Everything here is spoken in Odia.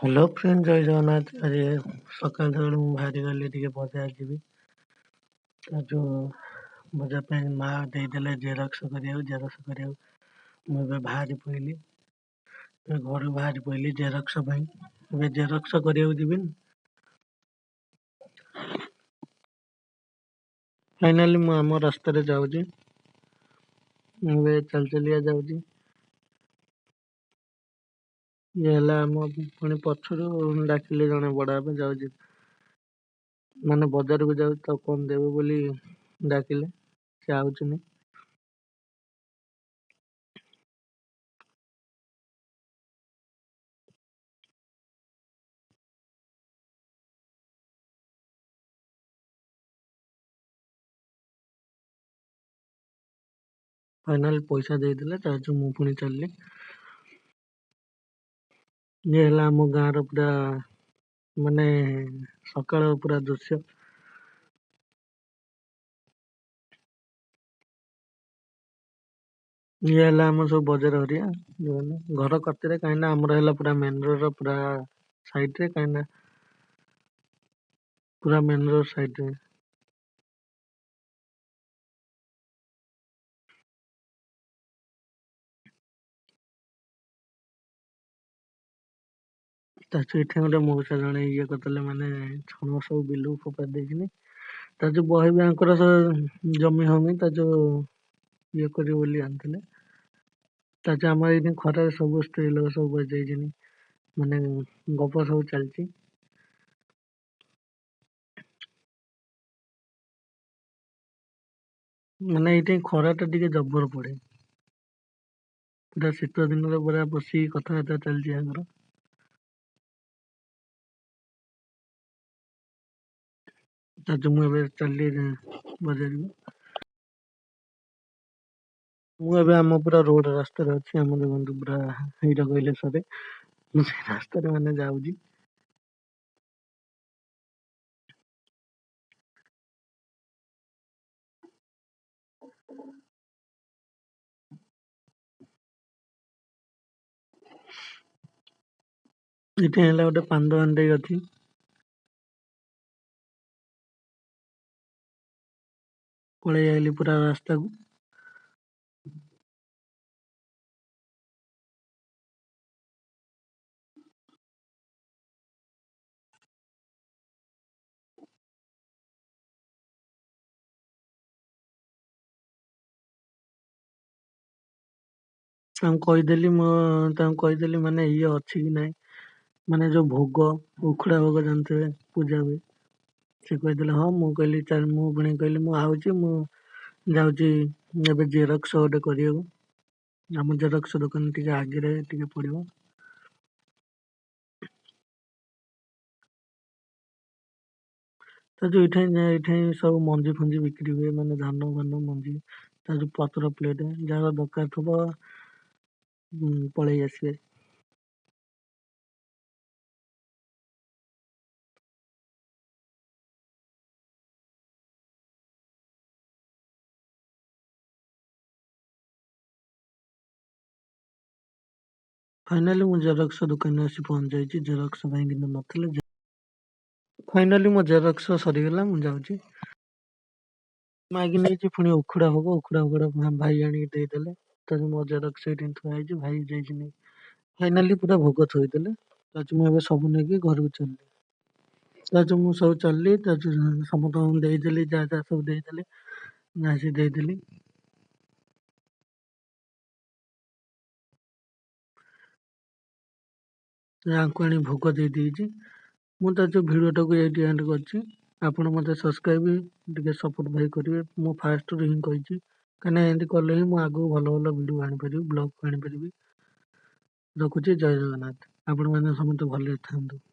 ହ୍ୟାଲୋ ଫ୍ରେଣ୍ଡ, ଜୟ ଜଗନ୍ନାଥ। ଆଜି ସକାଳୁ ସକାଳୁ ମୁଁ ବାହାରି ଗଲି ଟିକେ ବଜାର ଯିବି। ତ ଯେଉଁ ବଜାର ପାଇଁ ମା ଦେଇଦେଲେ ଜେରକ୍ସ କରିବାକୁ, ଜେରକ୍ସ କରିବାକୁ ମୁଁ ଏବେ ବାହାରି ପଡ଼ିଲି। ଏବେ ଘରୁ ବାହାରି ପଡ଼ିଲି ଜେରକ୍ସ ପାଇଁ। ଏବେ ଜେରକ୍ସ କରିବାକୁ ଯିବି। ଫାଇନାଲି ମୁଁ ଆମ ରାସ୍ତାରେ ଯାଉଛି, ଏବେ ଚାଲି ଚାଲିକା ଯାଉଛି। ଇଏ ହେଲା ଆମ ପୁଣି ପଛରୁ ଡାକିଲେ ଜଣେ ବଡ଼ ବାପା, ଯାଉଛି ମାନେ ବଜାରକୁ ଯାଉଛି, ତାକୁ କଣ ଦେବେ ବୋଲି ଡାକିଲେ, ସେ ଆଉଛନ୍ତି। ଫାଇନାଲ ପଇସା ଦେଇଦେଲେ, ତାପରେ ମୁଁ ପୁଣି ଚାଲିଲି। ଇଏ ହେଲା ଆମ ଗାଁର ପୁରା ମାନେ ସକାଳ ପୁରା ଦୃଶ୍ୟ। ଇଏ ହେଲା ଆମ ସବୁ ବଜାର ହରିଆ ଘର କତିରେ, କାହିଁକିନା ଆମର ହେଲା ପୁରା ମେନ୍ ରୋଡ ପୁରା ସାଇଡରେ, କାହିଁକିନା ପୁରା ମେନ୍ ରୋଡ ସାଇଡରେ। ତା ସେଇଠି ଗୋଟେ ମଉସା ଜଣେ ଇଏ କରିଦେଲେ, ମାନେ ଛଣ ସବୁ ବିଲକୁ ଫୋପାଡ଼ି ଦେଇକିନି। ତା ଯୋଉ ବହି ବ୍ୟାଙ୍କର ଜମି ହମି ତା ଯୋଉ ଇଏ କରିବେ ବୋଲି ଆଣିଥିଲେ। ତା ଯୋଉ ଆମର ଏଇଠି ଖରାରେ ସବୁ ସ୍ତ୍ରୀ ଲୋକ ସବୁ ବସିଯାଇଛନ୍ତି, ମାନେ ଗପ ସବୁ ଚାଲିଛି। ମାନେ ଏଇଠି ଖରାଟା ଟିକେ ଜବର ପଡେ, ପୁରା ଶୀତ ଦିନରେ ପୁରା ବସିକି କଥାବାର୍ତ୍ତା ଚାଲିଛି ଆଙ୍କର। ତା ଯୋଉ ମୁଁ ଏବେ ଚାଲିଲି ବଜାରକୁ। ମୁଁ ଏବେ ଆମ ପୁରା ରୋଡ ରାସ୍ତାରେ ଅଛି, ଆମ ଦେଖନ୍ତୁ ପୁରା ଏଇଟା କହିଲେ ସରେ। ମୁଁ ସେ ରାସ୍ତାରେ ମାନେ ଯାଉଛି। ଏଠି ହେଲା ଗୋଟେ ପାନ ଦୋକାନଟେ ଅଛି। ପଳେଇ ଆଇଲି ପୁରା ରାସ୍ତାକୁ। ତାଙ୍କୁ କହିଦେଲି, ମୁଁ ତାଙ୍କୁ କହିଦେଲି ମାନେ ଇଏ ଅଛି କି ନାହିଁ, ମାନେ ଯୋଉ ଭୋଗ ଉଖୁଡ଼ା ଭୋଗ ଜାଣିଥିବେ ପୂଜା ହୁଏ। ସେ କହିଦେଲେ ହଁ। ମୁଁ କହିଲି ଚାଲ, ମୁଁ ପୁଣି କହିଲି ମୁଁ ଆଉଛି, ମୁଁ ଯାଉଛି ଏବେ ଜେରକ୍ସ ଗୋଟେ କରିବାକୁ। ଆମ ଜେରକ୍ସ ଦୋକାନ ଟିକେ ଆଗରେ ଟିକେ ପଡ଼ିବ। ତା ଯୋଉ ଏଇଠି ଏଇଠି ସବୁ ମଞ୍ଜି ଫଞ୍ଜି ବିକ୍ରି ହୁଏ, ମାନେ ଧାନ ଫାନ ମଞ୍ଜି, ତା ଯୋଉ ପତ୍ର ପ୍ଲେଟ୍ ଯାହାର ଦରକାର ଥିବ ପଳେଇ ଆସିବେ। ଫାଇନାଲି ମୁଁ ଜେରକ୍ସ ଦୋକାନରେ ଆସି ପହଞ୍ଚି ଯାଇଛି। ଜେରକ୍ସ ପାଇଁ କିନ୍ତୁ ନଥିଲେ। ଫାଇନାଲି ମୋ ଜେରକ୍ସ ସରିଗଲା, ମୁଁ ଯାଉଛି। ମାଗି ନେଇଛି ପୁଣି ଉଖୁଡ଼ା ଭୋଗ। ଉଖୁଡ଼ା ଭୋଗଟା ଭାଇ ଆଣିକି ଦେଇଦେଲେ। ତ ମୋ ଜେରକ୍ସ ସେଇଠି ଥୁଆ ହେଇଛି, ଭାଇ ଯାଇଛି ନେଇ। ଫାଇନାଲି ପୁରା ଭୋଗ ଥୋଇଦେଲେ। ତାପରେ ମୁଁ ଏବେ ସବୁ ନେଇକି ଘରକୁ ଚାଲିଲି। ତାପରେ ମୁଁ ସବୁ ଚାଲିଲି, ତାପରେ ସମସ୍ତଙ୍କୁ ଦେଇଦେଲି, ଯାହା ଯାହା ସବୁ ଦେଇଦେଲି ଆସି ଦେଇଦେଲି। ଆଙ୍କୁ ଆଣି ଭୋଗ ଦେଇ ଦେଇଛି। ମୁଁ ତା ଯୋଉ ଭିଡ଼ିଓଟାକୁ ଏଇଠି ଏଣ୍ଡ କରିଛି। ଆପଣ ମୋତେ ସବସ୍କ୍ରାଇବ୍ ଟିକେ ସପୋର୍ଟ ଭାଇ କରିବେ। ମୁଁ ଫାଷ୍ଟରୁ ହିଁ କହିଛି, କାହିଁକିନା ଏମିତି କଲେ ହିଁ ମୁଁ ଆଗକୁ ଭଲ ଭଲ ଭିଡ଼ିଓ ଆଣିପାରିବି, ବ୍ଲଗ୍ ଆଣିପାରିବି। ରଖୁଛି, ଜୟ ଜଗନ୍ନାଥ। ଆପଣମାନେ ସମସ୍ତେ ଭଲରେ ଥାଆନ୍ତୁ।